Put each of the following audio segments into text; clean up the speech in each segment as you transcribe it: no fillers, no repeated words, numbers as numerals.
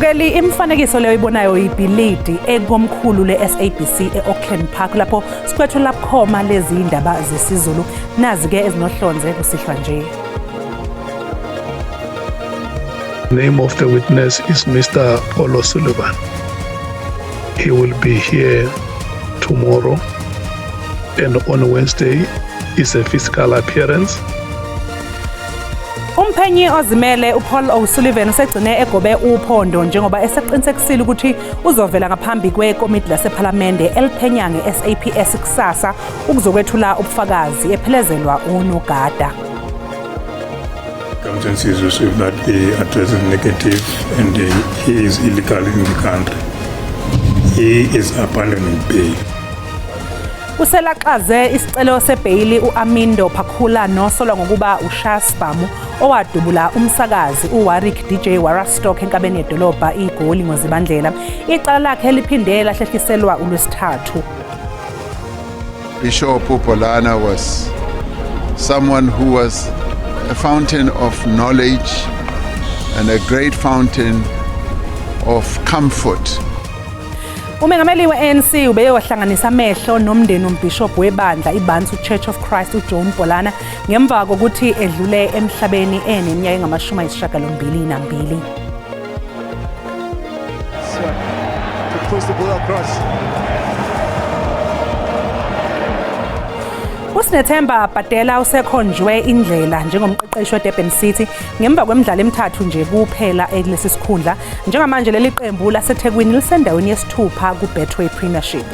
Mbukeli, imifanekiso leyo ibonayo ibhilidi ekomkhulu le-SABC e-Auckland Park lapho sikwethula bukhoma lezi ndaba zesiZulu. Nazi-ke ezinohlonze kusihlwa nje. Name of the witness is Mr. Paul O'Sullivan. He will be here tomorrow and on Wednesday is a physical appearance. Umphenyi ozimele uPaul O'Sullivan usegcine egobe uphondo njengoba eseqinisekisile ukuthi uzovela ngaphambi kwekomiti lasePhalamende eliphenya nge-SAPS kusasa ukuzokwethula ubufakazi ephelezelwa unogada. Circumstances received that the address is negative and he is illegal in the country. He is abandoning bail. Uselaxaze isicelo sebheyili u-Amindo Phakula nosolwa ngokuba ushaya sibhamu owadubula umsakazi uWarwick DJ Warastock enkabeni yedolobha iGoli ngoZibandlela. Icala lakhe liphinde lahlehliselwa uLwesithathu. Bishop Polana was someone who was a fountain of knowledge and a great fountain of comfort. Umengameli we-ANC ubeyohlanganisa amehlo nomndeni wombhishobhi webandla iBantu Church of Christ uJohn Polana ngemva kokuthi edlule emhlabeni eneminyaka engama-82. To push the ball across. USinethemba Badela usekhonjwe indlela njengomqeqeshi weDurban City ngemva kwemidlalo emithathu nje kuphela ekulesi sikhundla. Njengamanje leli qembu laseThekwini lisendaweni yesithupha kuBetway Premiership.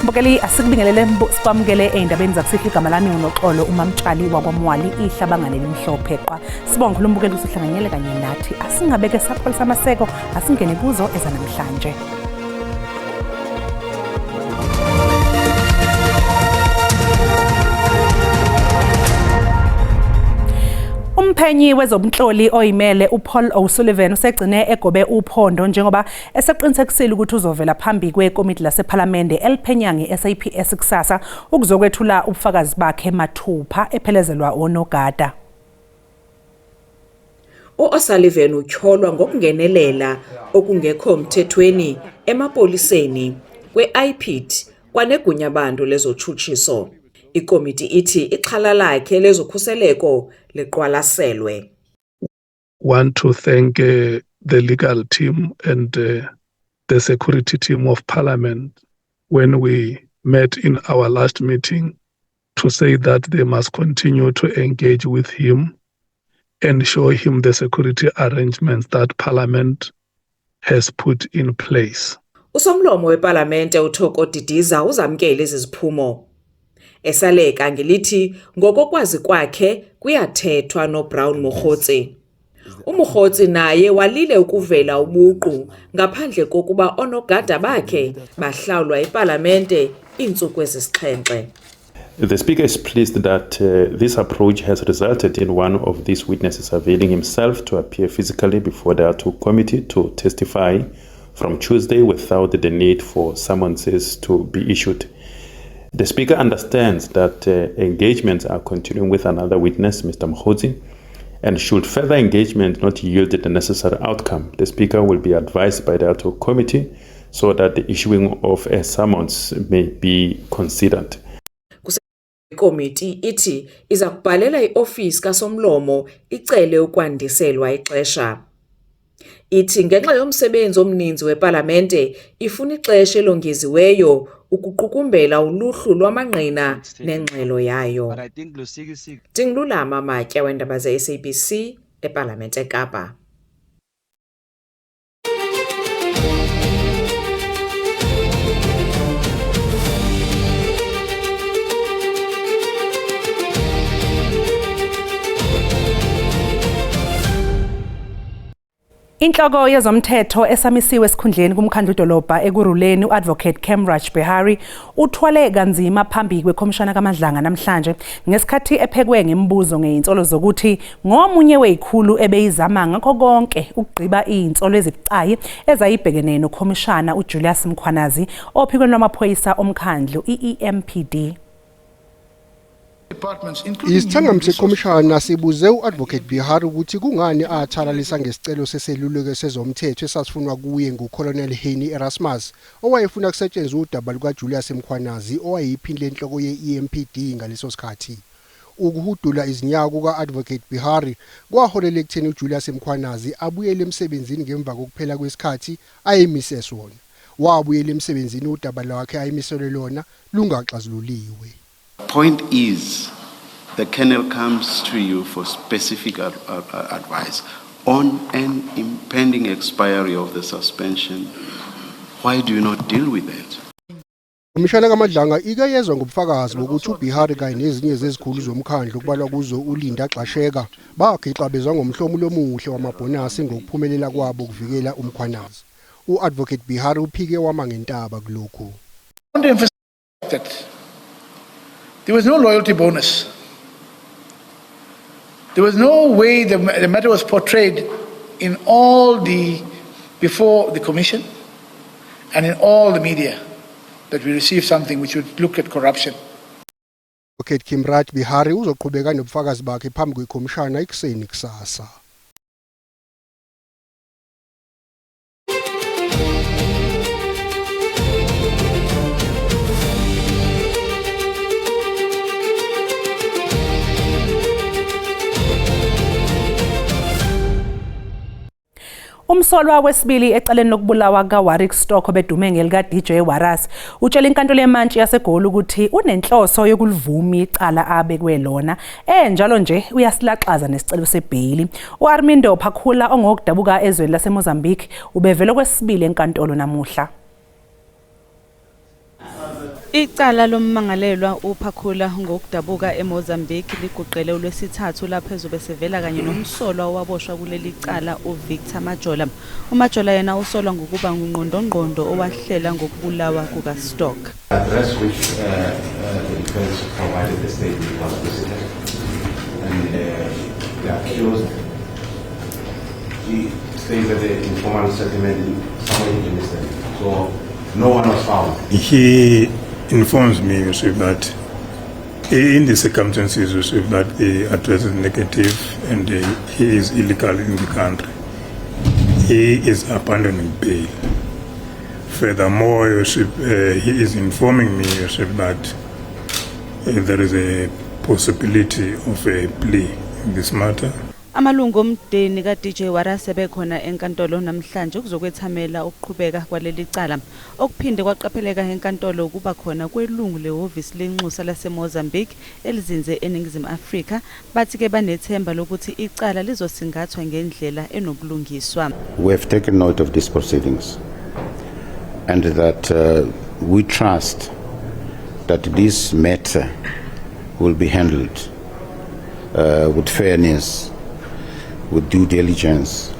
Mbukeli, asikubingelele sikwamukele ey'ndabeni zakusihlwa. Igama lami uNoxolo uMamtshali wakwaMwali, ihlabangane limhlophe qwa. Sibonge khulu mbukeli ukuthi uhlanganyele kanye nathi. Asingabeke sapholisa amaseko, asingene kuzo ezanamhlanje. Umphenyi wezobunhloli oyimele uPaul O'Sullivan usegcine egobe uphondo njengoba eseqinisekisile ukuthi uzovela phambi kwekomiti lasePhalamende eliphenya nge-SAPS kusasa ukuzokwethula ubufakazi bakhe mathupha ephelezelwa onogada. U-O'Sullivan utyholwa ngokungenelela okungekho mthethweni emapoliseni kwe-IPID kwanegunyabantu lezotshutshiso. Ikomiti ithi ixhala lakhe lezokhuseleko liqwalaselwe. Want to thank the legal team and the security team of Parliament when we met in our last meeting to say that they must continue to engage with him and show him the security arrangements that Parliament has put in place. Usomlomo wePalamente uThoko Didiza uzamkele ezi ziphumo. Esaleka ngelithi ngokokwazi kwakhe kuyathethwa noBrown Mogotsi. UMogotsi naye walile ukuvela ubuqu ngaphandle kokuba onogada bakhe bahlawulwa ipalamente iintsuku ezisixhenxe. The Speaker is pleased that this approach has resulted in one of these witnesses availing himself to appear physically before the ad hoc committee to testify from Tuesday without the need for summonses to be issued. The Speaker understands that engagements are continuing with another witness, Mr. Mogotsi, and should further engagement not yield the necessary outcome, the Speaker will be advised by the ad hoc committee so that the issuing of a summons may be considered. Ikomiti ithi iza kubhalela iofisi kaSomlomo icele ukwandiselwa ixesha. Ithi ngenxa yomsebenzi omninzi wepalamente ifuna ixesha elongeziweyo ukuqukumbela uluhlu lwamangqina nengxelo yayo. Ndingululama Matya weendaba ze-SABC ePalamente eKapa. Inhloko yezomthetho esamisiwe esikhundleni kumkhandlu dolobha Ekurhuleni uAdvocate Khemraj Behari uthwale kanzima phambi kwekhomishana kaMadlanga namhlanje ngesikhathi ephekwe ngemibuzo ngeinsolo zokuthi ngomunye weyikhulu ebeyizama ngakho konke ukugqiba izinsolo ezibucayi ezayibhekene nokhomishana uJulius Mkhwanazi ophikweni lwamaphoyisa omkhandlu iEMPD. Isithangami sekhomishana sibuze u-Advocate Bihari ukuthi kungani athalalisa ngesicelo seseluleko sezomthetho esasifunwa kuye nguColonel Heinie Erasmus owayefuna kusetshenzwe udaba lukaJulius Mkhwanazi owayeyiphini lenhloko ye-EMPD ngaleso sikhathi. Ukuhudula izinyawo kuka-Advocate Bihari kwaholela ekutheni uJulius Mkhwanazi abuyele emsebenzini ngemva kokuphela kwesikhathi ayemise sona. Wabuyela emsebenzini udaba lwakhe ayemiselwe lona lungaxazululiwe. Point is, the colonel comes to you for specific advice on an impending expiry of the suspension. Why do you not deal with that? Umshana kaMadlanga ike yezwa ngobufakazi bokuthi uBihari kanye nezinye zezikhulu zomkhandlu kubalwa kuzo uLinda Gxasheka bagixabezwa ngomhlomulo omuhle wamabhonasi ngokuphumelela kwabo ukuvikela uMkhwanazi. U-Advocate Bihari uphike wama ngentaba kulokhu. I want to emphasize that there was no loyalty bonus. There was no way the matter was portrayed in all the, before the commission and in all the media that we received something which would look at corruption. Advocate Khemraj Bihari uzoqhubeka nobufakazi bakhe phambi kwekhomishana ekuseni kusasa. Umsolwa wesibili ecaleni lokubulawa kaWarrick Stock obedume ngelika DJ Warras utshela inkantolo yemantshi yaseGoli ukuthi unenhloso yokulivuma icala abekwe lona enjalo nje uyasilaxaza nesicelo sebheyili. UArmindo Phakula ongokudabuka ezweni laseMozambique ubevele kwesibili enkantolo namuhla. Icala lommangalelwa uPhakula ngokudabuka eMozambique liguqele uLwesithathu lapho ezobe sevela kanye nomsolwa owaboshwa kuleli cala uVictor Majola. UMajola yena usolwa ngokuba ngungqondongqondo owahlela ngokubulawa kukaStock. Address which the defense provided the statement was visited, and the accused, he stays at the informal settlement somewhere in Germiston. So no one was found. He informs me, Yusuf, that in the circumstances, Yusuf, that the address is negative and he is illegal in the country. He is abandoning bail. Furthermore, Yusuf, he is informing me, Yusuf, that there is a possibility of a plea in this matter. Amalungu omndeni ka-DJ Warras ebekhona enkantolo namhlanje ukuzokwethamela ukuqhubeka kwaleli cala. Okuphinde kwaqapheleka enkantolo ukuba khona kwelungu lehhovisi lenxusa laseMozambique elizinze eNingizimu Afrika. Bathi-ke banethemba lokuthi icala lizosingathwa ngendlela enobulungiswa. We have taken note of these proceedings and that we trust that this matter will be handled with fairness, with due diligence,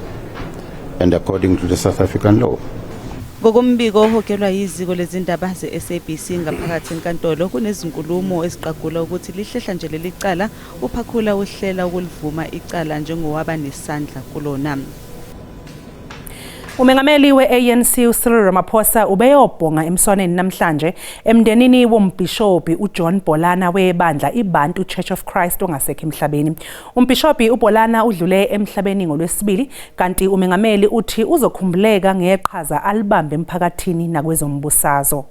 and according to the South African law. Ngokombiko ohokelwa yiziko lezindaba ze-SABC ngaphakathi enkantolo kunezinkulumo eziqagula ukuthi lihlehla nje leli cala uPhakula uhlela ukulivuma icala njengowaba nesandla kulona. Umengameli we-ANC uCyril Ramaphosa ubeyobhonga emswaneni namhlanje emndenini wombhishobhi uJohn Bolana webandla iBantu Church of Christ ongasekho emhlabeni. Umbhishobhi uBolana udlule emhlabeni ngolwesibili kanti umengameli uthi uzokhumbuleka ngeqhaza alibambe emphakathini nakwezombusazwe.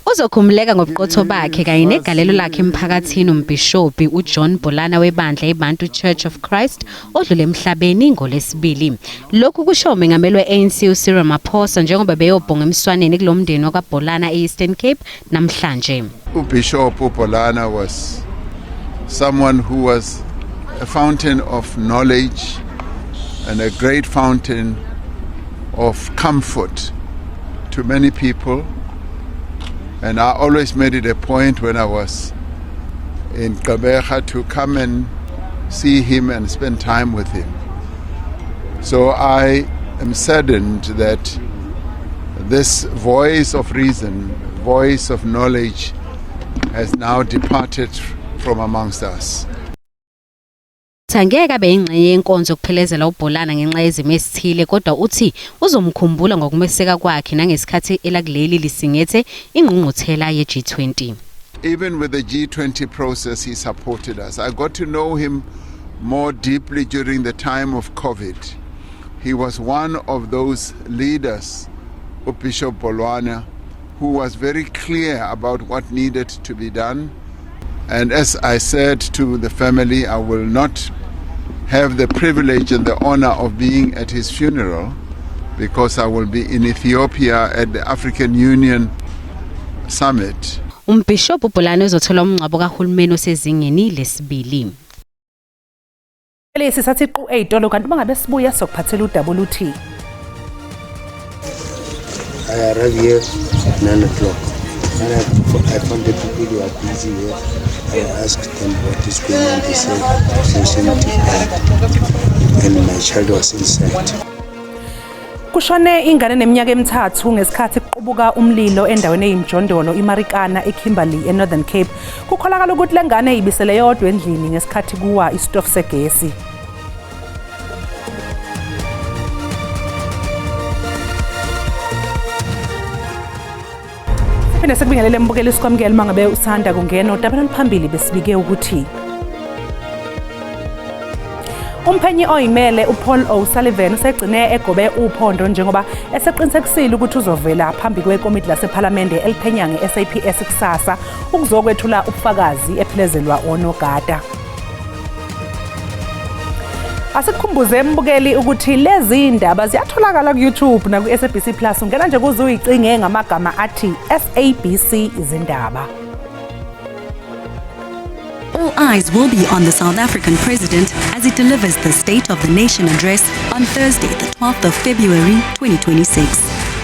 Uzokhumbuleka ngobuqotho bakhe kanye negalelo lakhe emphakathini umbhishobhi uJohn Bolana webandla iBantu Church of Christ odlule emhlabeni ngolwesibili. Lokhu kusho umengameli we-ANC uCyril Ramaphosa njengoba beyobhonga emswaneni kulomndeni wakaBolana e-Eastern Cape namhlanje. UBishop uBolana was someone who was a fountain of knowledge and a great fountain of comfort to many people. And I always made it a point when I was in Gqeberha to come and see him and spend time with him. So I am saddened that this voice of reason, voice of knowledge, has now departed from amongst us. Angeke abe yingxenye yenkonzo yokuphelezela uBholana ngenxa yezimo ezithile kodwa uthi uzomkhumbula ngokumeseka kwakhe nangesikhathi elakuleli lisingethe ingqungquthela ye-G20. Even with the G20 process, he supported us. I got to know him more deeply during the time of COVID. He was one of those leaders, Bishop Bolwana, who was very clear about what needed to be done. And as I said to the family, I will not have the privilege and the honor of being at his funeral because I will be in Ethiopia at the African Union Summit. Umbhishobhi uBholana uzothola umngcwabo kahulumeni osezingeni lesibili. Lesi sathi qu ey'tolo kanti uma ngabe sibuya sokuphathela udaba oluthi I arrived here at 9 o'clock and I found the people who are busy here. I asked them what is going on. They said something died and my child was inside. Kushone ingane neminyaka emithathu ngesikhathi kuqubuka umlilo endaweni eyimjondolo iMarikana eKimberley eNorthern Cape. Kukholakala ukuthi le ngane ibisele yodwa endlini ngesikhathi kuwa isitofu segesi. Siphinde sikubingelele mbukeli sikwamukele uma ngabe usanda kungena udabeni oluphambili besibike ukuthi umphenyi oyimele uPaul O'Sullivan usegcine egobe uphondo njengoba eseqinisekisile ukuthi uzovela phambi kwekomiti lasephalamende eliphenya nge-SAPS kusasa ukuzokwethula ubufakazi ephelezelwa onogada. Asikukhumbuze mbukeli ukuthi lezi ndaba ziyatholakala ku-YouTube naku-SABC Plus. Ungena nje kuze uyicinge ngamagama athi SABC Izindaba. All eyes will be on the South African president as he delivers the State of the Nation address on Thursday, the 12th of February 2026.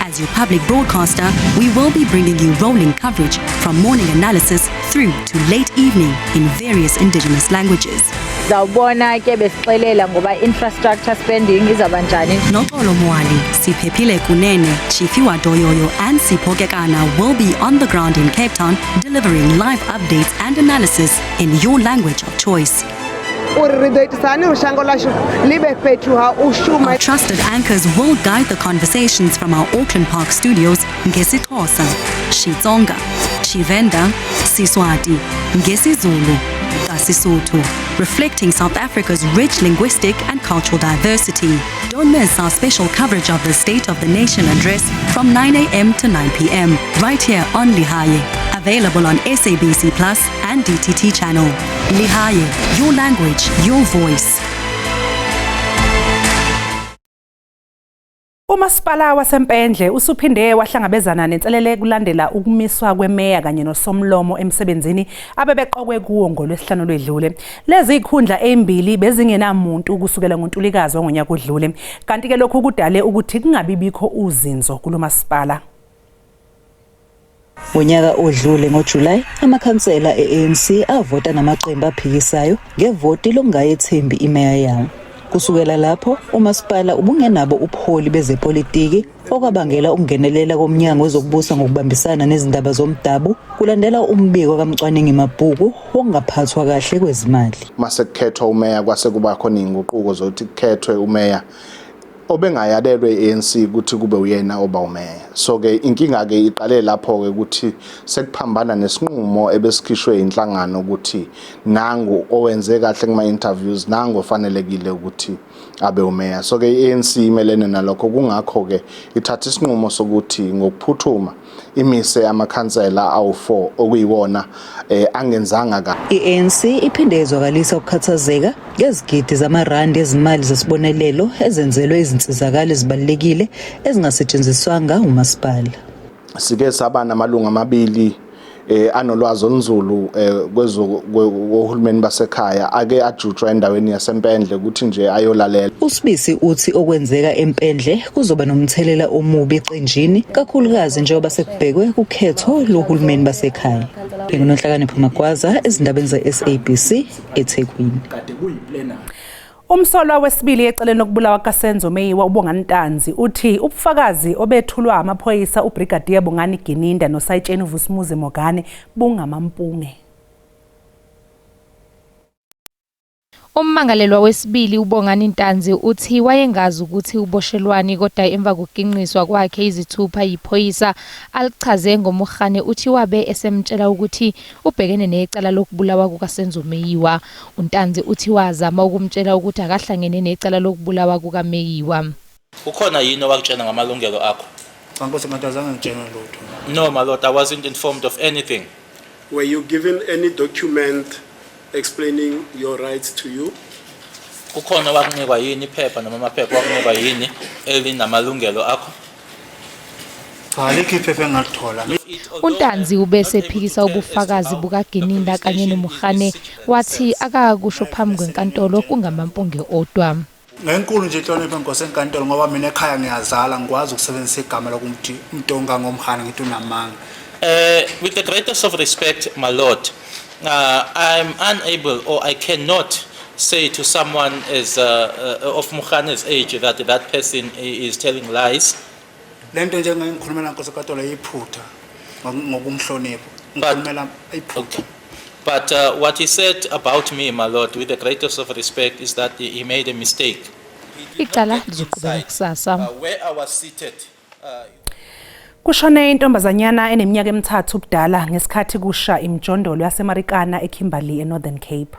As your public broadcaster, we will be bringing you rolling coverage from morning analysis through to late evening in various indigenous languages. Zawubona ke besixelela ngoba infrastructure spending izaba njani. Noxolo Mwali, Siphephile Kunene, Chifiwa Doyoyo and Sipho Kekana will be on the ground in Cape Town delivering live updates and analysis in your language of choice. Uri ri ḓo itisa hani uri shango ḽashu ḽi vhe fhethu ha u shuma. Our trusted anchors will guide the conversations from our Auckland Park studios ngesiXhosa, Xitsonga, Tshivenda, Siswati, ngesiZulu, kaSesotho, reflecting South Africa's rich linguistic and cultural diversity. Don't miss our special coverage of the State of the Nation address from 9 a.m. to 9 p.m. right here on Lehae. Available on SABC Plus and DTT channel. Lehae, your language, your voice. Umasipala waseMpendle usuphinde wahlangabezana nenselele kulandela ukumiswa kwemeya kanye nosomlomo emsebenzini abebeqokwe kuwo ngolwesihlanu lwedlule. Lezi zikhundla ezimbili bezingenamuntu kusukela ngoNtulikazi wangonyaka odlule. Kanti-ke lokhu kudale ukuthi kungabi bikho uzinzo kulo masipala. Ngonyaka odlule ngoJulayi, amakhansela e-ANC avota namaqembu aphikisayo ngevoti lokungayethembi imeya yawo. Kusukela lapho, umasipala ubungenabo ubuholi bezepolitiki okwabangela ukungenelela komnyango wezokubusa ngokubambisana nezindaba zomdabu kulandela umbiko kamcwaningi mabhuku wokungaphathwa kahle kwezimali. Mase kukhethwa umeya kwase kuba khona iy'nguquko zokuthi kukhethwe umeya obengayalelwe i-ANC ukuthi kube uyena oba umeya. So-ke inkinga-ke iqale lapho-ke ukuthi sekuphambana nesinqumo ebesikhishwe inhlangano ukuthi nangu owenze kahle kuma-interviews, nangu ofanelekile ukuthi abe umeya. So-ke i-ANC imelene nalokho, kungakho-ke ithatha isinqumo sokuthi ngokuphuthuma imise amakhansela awu-4 okuyiwona angenzanga kahle. I-ANC iphinde izwakalisa ukukhathazeka ngezigidi zamarandi ezimali zesibonelelo ezenzelwe izinsizakalo ezibalulekile ezingasetshenziswanga umasipala. Sike saba namalungu amabili anolwazi olunzulu kwezohulumeni basekhaya ake ajutshwa endaweni yaseMpendle ukuthi nje ayolalela. USibisi uthi okwenzeka eMpendle kuzoba nomthelela omubi eqenjini, kakhulukazi njengoba sekubhekwe kukhetho lohulumeni basekhaya. NginguNonhlakanipho Magwaza ezindabeni ze-SABC eThekwini. Umsolwa wesibili eceleni lokubulawa kaSenzo Meyiwa uBongani Ntanzi uthi ubufakazi obethulwa amaphoyisa uBrigadier Bongani Gininda noSayitsheni uVusimuzi Mogane bungamampunge. Ummangalelwa wesibili uBongani Ntanzi uthi wayengazi ukuthi uboshelwani kodwa emva kokuginqiswa kwakhe izithupha yiphoyisa alichaze ngoMogane uthi wabe esemtshela ukuthi ubhekene necala lokubulawa kukaSenzo Meyiwa. UNtanzi uthi wazama ukumtshela ukuthi akahlangene necala lokubulawa kukaMeyiwa. Ukhona yini owakutshela ngamalungelo akho? Cha Nkosi enkantolo azange ngitshelwe lutho. No, my lord, I wasn't informed of anything. Were you given any document explaining your rights to you? Kukhona owakunikwa yini iphepha noma amaphepha owakunikwa yini elinamalungelo akho? Cha alikho iphepha engalithola. UNtanzi ube esephikisa ubufakazi bukaGininda kanye noMogane wathi akakusho phambi kwenkantolo kungamampunge odwa. Ngenkulu nje inhlonipho Nkosi enkantolo ngoba mina ekhaya ngiyazala ngikwazi ukusebenzisa igama lokuthi umuntu ongangoMogane ngithi unamanga. With the greatest of respect, my lord, I'm unable or I cannot say to someone as of Mogane's age that that person is telling lies. Lento nje engikhulumela Nkosi enkantolo iphutha ngokumhlonipha. Ngikhulumela iphutha. But what he said about me, my lord, with the greatest of respect, is that he made a mistake. Icala lizoqhubeka kusasa. Where I was seated, Kushone intombazanyana eneminyaka emithathu ubudala ngesikhathi kusha imijondolo yaseMarikana eKimberley eNorthern Cape.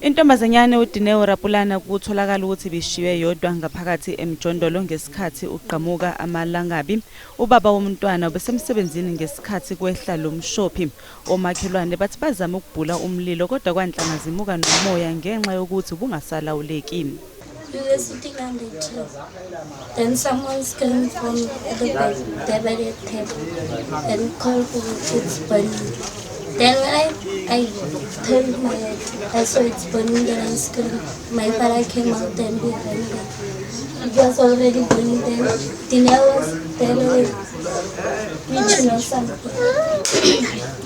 Intombazanyane uDineo Rapulana kutholakala ukuthi ibishiywe yodwa ngaphakathi emjondolo ngesikhathi ugqamuka amalangabi. Ubaba womntwana ubesemsebenzini ngesikhathi kwehla lo mshophi. Omakhelwane bathi bazama ukubhula umlilo kodwa kwanhlanga zimuka nomoya ngenxa yokuthi ubungasalawuleki. We were sitting on the chair. Then someone screamed from the back, there by the table, and called for it's burning. Then when I turned my head, I saw it's burning, then I screamed. My father came out and we ran there. It was already burning then. Dineo was there with reaching or something.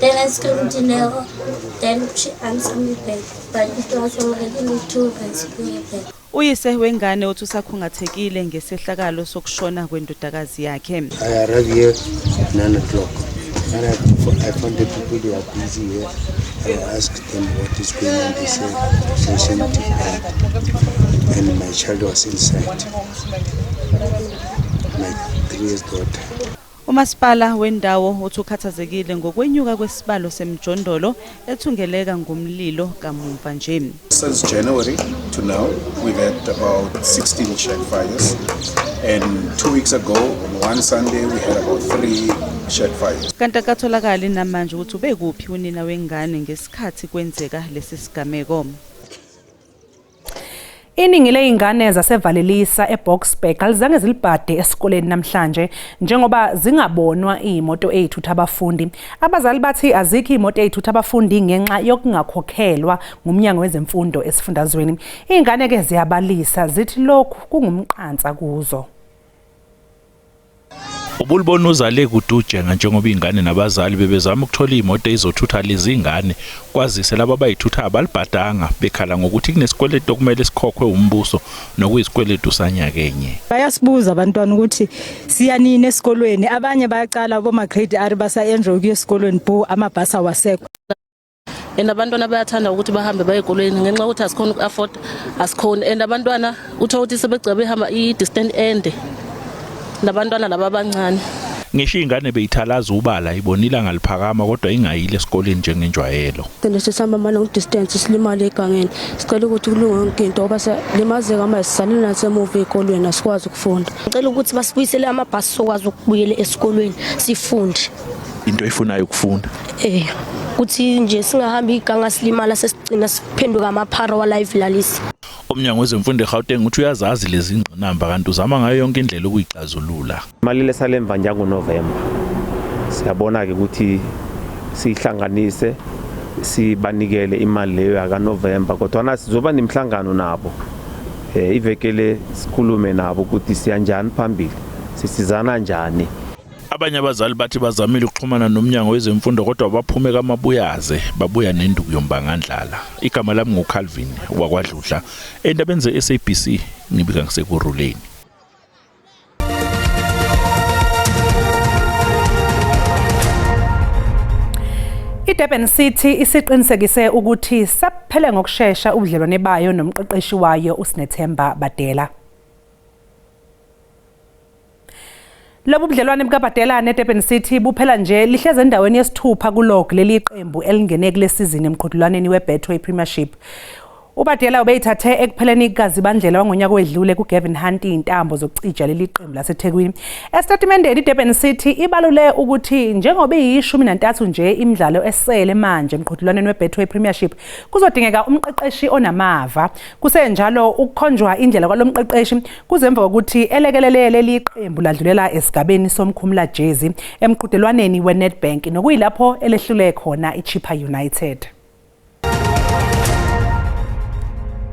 Then I screamed Dineo, then she answered me back, but it was already too rescue back. Uyise wengane uthi usakhungathekile ngesehlakalo sokushona kwendodakazi yakhe. I arrived here 9 o'clock and I found the people, they are busy here. I asked them what is going on. They said something bad, and my child was inside, my 3 years daughter. Umasipala wendawo uthi ukhathazekile ngokwenyuka kwesibalo semjondolo ethungeleka ngomlilo kamumva nje. Since January to now, we've had about 16 shack fires, and 2 weeks ago, on one Sunday, we had about 3 shack fires. Kanti akatholakali namanje ukuthi ubekuphi unina wengane ngesikhathi kwenzeka lesi sigameko. Iningi ley'ngane zaseValelisa eBoksburg alizange zilibhade esikoleni namhlanje njengoba zingabonwa iy'moto ey'thutha abafundi. Abazali bathi azikho iy'moto ey'thutha abafundi ngenxa yokungakhokhelwa ngumnyango wezemfundo esifundazweni. Iy'ngane-ke ziyabalisa zithi lokhu kungumqansa kuzo. Ubulibona uzale kude ujenga njengoba iy'ngane nabazali bebezama ukuthola iy'moto ezizothutha lezi ngane kwazise laba abayithutha abalibhadanga bekhala ngokuthi kunesikweletu okumele sikhokhwe umbuso nokuyisikweletu sanyakenye. Bayasibuza abantwana ukuthi siya nini esikolweni, abanye bayacala boma grade R basa-enroll kuya esikolweni bo amabhasi awasekho. And abantwana bayathanda ukuthi bahambe baye ezikolweni ngenxa yokuthi asikhoni uku-afford, asikhoni. And abantwana uthola ukuthi sebegcina behamba i-distance ende nabantwana laba abancane. Ngisho iy'ngane beyithalaza ubala ibona ilanga liphakama kodwa ingayile esikoleni njengenjwayelo. Sihamba ama-long distance silimale egangeni, sicela ukuthi kulunge yonke into ngoba siyalimazeka manje, sisalele nasemuva ey'kolweni asikwazi ukufunda. Ngicela ukuthi basibuyisele amabhasi sokwazi ukubuyela esikolweni sifunde. Into oyifunayo ukufunda? Ukuthi nje singahambi iganga silimala sesigcina siphenduka amaphara wala eVilalisa. Umnyango wezemfundo eGauteng uthi uyazazi lezi ngqinamba kanti uzama ngayo yonke indlela ukuyixazulula. Imali lesale emva njengoNovemba. Siyabona ke ukuthi sihlanganise sibanikele imali leyo yakaNovemba kodwa sizoba nemhlangano nabo. Ivekele sikhulume nabo ukuthi siyanjani phambili, sisizana njani. Abanye abazali bathi bazamile ukuxhumana nomnyango wezemfundo kodwa baphume kamabuyaze babuya nenduku yombangandlala. Igama lami nguCalvin wakwaDludla endabeni ze-SABC ngibika ngiseKurhuleni. IDurban City isiqinisekise ukuthi sebuphele ngokushesha ubudlelwane bayo nomqeqeshi wayo uSinethemba Badela. Lobu budlelwane bukaBadela neDurban City buphela nje lihlezi endaweni yesithupha kulog leli qembu elingene kule sizini emqhudelwaneni weBetway Premiership. UBadela ubeyithathe ekupheleni kukaZibandlela wangonyaka wedlule kuGavin Hunt intambo zokucija leli qembu laseThekwini. Esitatimendeni iDurban City ibalule ukuthi njengoba iyi-13 nje imidlalo esele manje emqhudelwaneni weBetway Premiership kuzodingeka umqeqeshi onamava. Kusenjalo ukukhonjwa indlela kwalomqeqeshi kuzemva kokuthi elekelele leli qembu ladlulela esigabeni somkhumula jezi emqhudelwaneni weNedbank nokuyilapho elehlule khona iChippa United.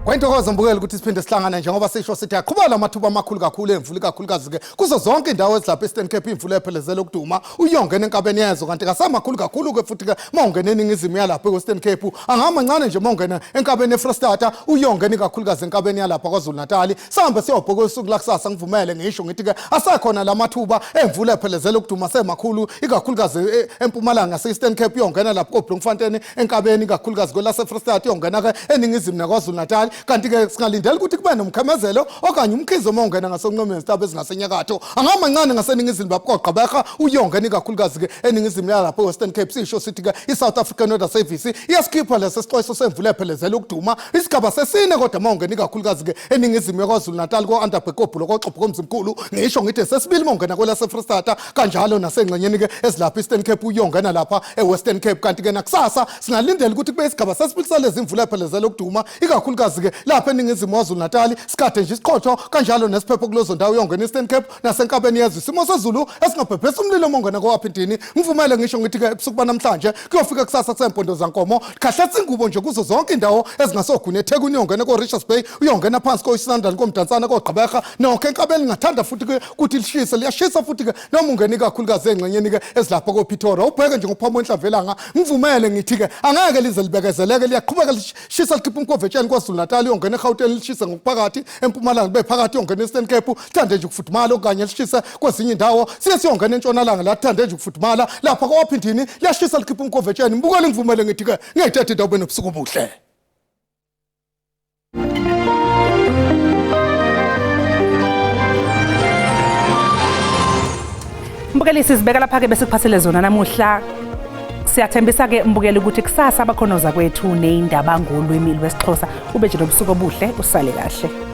Kwayintokozo mbukeli ukuthi siphinde sihlangane njengoba sisho sithi aqhubeka lamathuba amakhulu kakhulu emvula ikakhulukazi ke kuzo zonke indawo ezilapha Eastern Cape imvula ephelezela ukuduma uyongena enkabeni yezo kanti kasamakhulu kakhulu ke futhi ke mawungena eningizimu yalapha eWestern Cape angamancane nje mawungena enkabeni eFrostata uyongena ikakhulukazi enkabeni yalapha KwaZulu Natal sihambe siyobheka usuku lakusasa ngivumele ngisho ngithi ke asakhona lamathuba emvula ephelezela ukuduma semakhulu ikakhulukazi empumalanga se-Eastern Cape uyongena lapha koBloemfontein enkabeni ikakhulukazi kwelaseFrostata uyongena ke eningizimu naKwaZulu Natal kanti ke singalindela ukuthi kube nomkhemezelo okanye umkhizo uma ungena ngasenqomeni zitaba ezingasenyakatho angamancane ngaseningizimu bakoGqeberha uyongena ikakhulukazi ke eningizimu yalapho eWestern Cape sisho sithi ke iSouth African Weather Service iyasikhipha lesi sixwayiso semvula ephelezela ukuduma isigaba sesine kodwa uma ungena ikakhulukazi ke eningizimu yaKwaZulu Natal ko-Underberg koBhulo koXobho koMzimkhulu ngisho ngithi sesibili uma ungena kwelaseFrostata kanjalo nasengxenyeni ke ezilapha Eastern Cape uyongena lapha eWestern Cape kanti ke nakusasa singalindela ukuthi kube isigaba sesibili salezi mvula ephelezela ukuduma ikakhulukazi ke lapha eningizimu waZulu Natal sikade nje isiqhotho kanjalo nesiphepho kulezo ndawo uyongena Eastern Cape nasenkabeni yezwe isimo sezulu esingabhebhesa umlilo mongena kowaphindini ngivumele ngisho ngithi ke ebusuku banamhlanje kuyofika kusasa kusempondo zankomo khahletha ingubo nje kuzo zonke indawo ezingasogwini eThekwini uyongena ko-Richards Bay uyongena phansi ko-Islondon koMdantsane koGqeberha nokho enkabeni ngathanda futhi ke ukuthi lishise liyashisa futhi ke noma ungena ikakhulukazi engxenyeni ke ezilapha koPitori ubheke nje ngokuphama kwenhlamvelanga ngivumele ngithi ke angeke lize libekezeleke liyaqhubeka lishisa likhipha umkhovetsheni KwaZulu Natal uyongena eGauteng lishise ngokuphakathi eMpumalanga libe phakathi uyongena eEastern Cape lithande nje ukufudumala okanye lishise kwezinye indawo siye siyongena entshonalanga la lithande nje ukufudumala lapha kwaphindini liyashisa likhipha umkhovetsheni mbukele ngivumele ngithi ke ngiyayithetha indawo benobusuku obuhle. Mbukeli sizibeka lapha ke besikuphathele zona namuhla. Siyathembisa ke mbukeli ukuthi kusasa abakhonoza kwethu nezindaba ngolwimi lwesiXhosa ube nje nobusuku obuhle usale kahle.